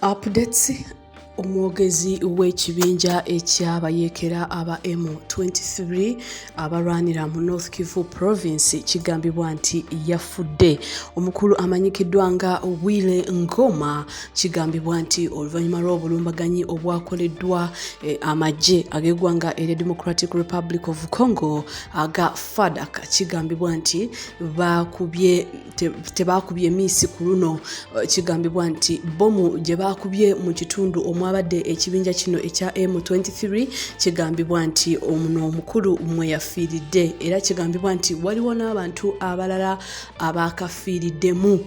Updates. Omwogezi w'ekibinja eky'abayeekera aba M23 abalwanira mu North Kivu Province kigambibwa nti yafudde. Omukulu amanyikiddwa nga Willy Ngoma kigambibwa nti oluvannyuma lw'obulumbaganyi obwakoleddwa amagye ag'eggwanga erya Democratic Republic of Congo aga FARDC, kigambibwa nti bakubye tebakubye miisi ku luno. Kigambibwa nti bbomu gye baakubye mu kitundu omwabadde ekibinja kino ekya M23, kigambibwa nti ono omukulu mwe yafiiridde, era kigambibwa nti waliwo n'abantu abalala abaakafiiriddemu.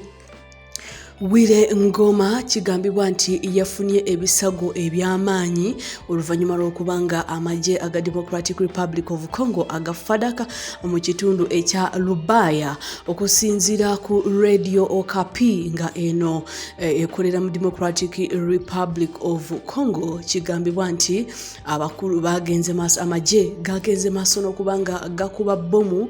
Willy Ngoma kigambibwa nti yafunye ebisago eby'amaanyi oluvannyuma lw'okuba nga amagye aga Democratic Republic of Congo aga FARDC mu kitundu ekya Rubaya. Okusinziira ku Radio Okapi, nga eno ekolera mu Democratic Republic of Congo, kigambibwa nti abakulu bagenze maaso, amagye gagenze maaso n'okuba nga gakuba bbomu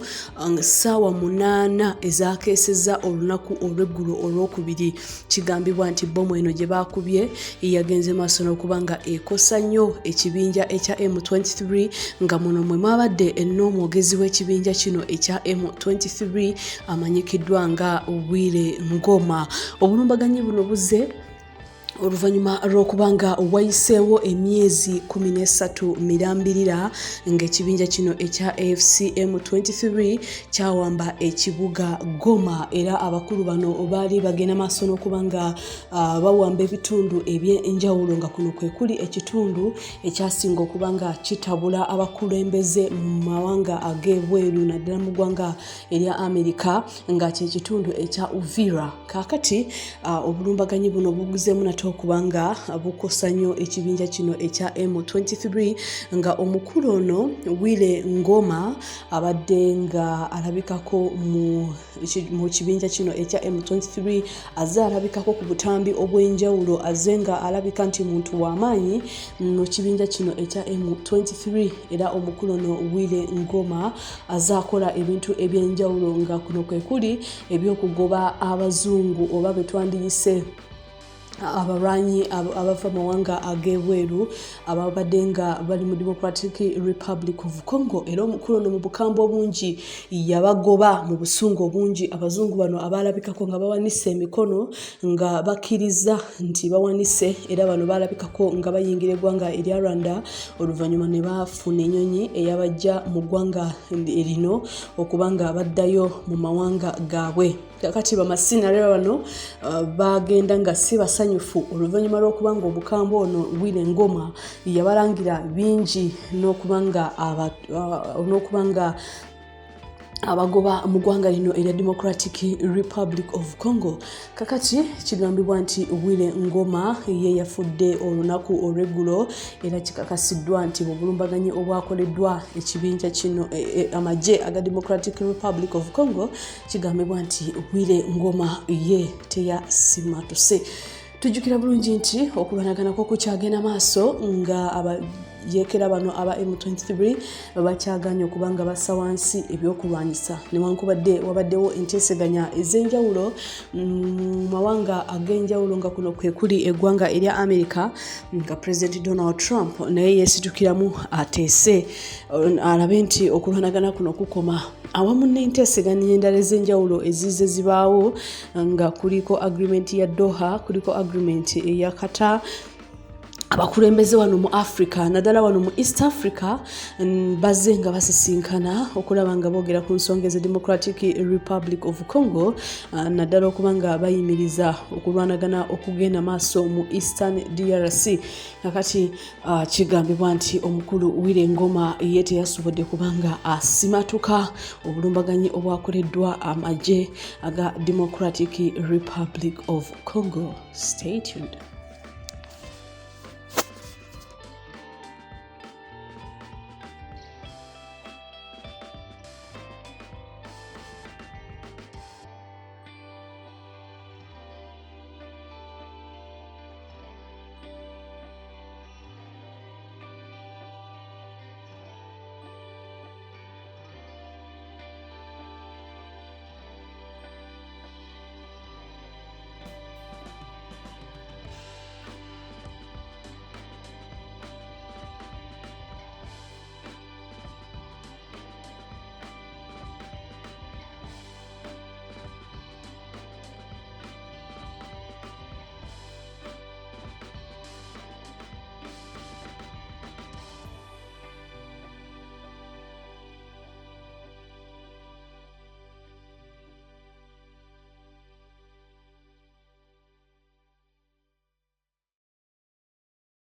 ssaawa 8 ezakeesezza olunaku olw'eggulo Olwokubiri. Kigambibwa nti bbomu eno gye baakubye yagenze maaso n'okuba nga ekosa nnyo ekibinja ekya M23, nga muno mwe mwabadde n'omwogezi w'ekibinja kino ekya M23 amanyikiddwa nga Willy Ngoma. Obulumbaganyi buno buzze oluvannyuma lw'okuba nga wayiseewo emyezi 13 mirambirira ng'ekibinja kino ekya AFC M23 kyawamba ekibuga Goma, era abakulu bano baali bagenda maaso n'okuba nga bawamba ebitundu eby'enjawulo, nga kuno kwe kuli ekitundu ekyasinga okuba nga kitabula abakulembeze mu mawanga ag'ebweru, naddala mu ggwanga erya Amerika, nga kyekitundu ekya Uvira. Kaakati obulumbaganyi buno buguzeemu nate okuba nga bukosa nnyo ekibinja kino ekya M23, nga omukulu ono Willy Ngoma abadde nga alabikako mu kibinja kino ekya M23, azze alabikako ku butambi obw'enjawulo, azze nga alabika nti muntu w'amaanyi mu kibinja kino ekya M23. Era omukulu ono Willy Ngoma azze akola ebintu ebyenjawulo, nga kuno kwe kuli ebyokugoba abazungu oba betwandiyise abalwanyi abava mawanga ag'ebweru ababadde nga bali mu Democratic Republic of Congo. Era omukulu ono mu bukambwe obungi yabagoba mu busungu obungi abazungu bano abalabikako nga bawanise emikono nga bakkiriza nti bawanise. Era bano balabikako nga bayingira eggwanga erya Rwanda, oluvannyuma ne bafuna ennyonyi eyabajja mu ggwanga erino okuba nga baddayo mu mawanga gaabwe. Kakati bamasinalera bano bagenda nga si basanyufu oluvannyuma lw'okuba nga omukambwe ono Willy Ngoma yabalangira bingi n'okuba nga abagoba mu ggwanga lino erya Democratic Republic of Congo. Kakati kigambibwa nti Willy Ngoma ye yafudde olunaku olw'eggulo, era kikakasiddwa nti mu bulumbaganyi obwakoleddwa ekibinja kino, amagye aga Democratic Republic of Congo, kigambibwa nti Willy Ngoma ye teyasimatuse. Tujjukira bulungi nti okulwanagana kwo kukyagenda maaso, nga abayeekera bano aba M23 bakyaganye okuba nga bassa wansi ebyokulwanyisa, newankubadde wabaddewo enteeseganya ez'enjawulo mu mawanga ag'enjawulo, nga kuno kwe kuli eggwanga erya America, nga President Donald Trump naye yeesitukiramu ateese alabe nti okulwanagana kuno kukoma, awamu n'enteeseganya endala ez'enjawulo ezizze zibaawo, nga kuliko agreement ya Doha, kuliko agreement eya Qatar. Abakulembeze wano mu Africa, naddala wano mu East Africa, bazze nga basisinkana okulaba nga boogera ku nsonga eza Democratic Republic of Congo, naddala okuba nga bayimiriza okulwanagana okugenda maaso mu Eastern DRC. Kakati kigambibwa nti omukulu Willy Ngoma ye teyasobodde kubanga asimatuka obulumbaganyi obwakoleddwa amagye aga Democratic Republic of Congo. Stay tuned.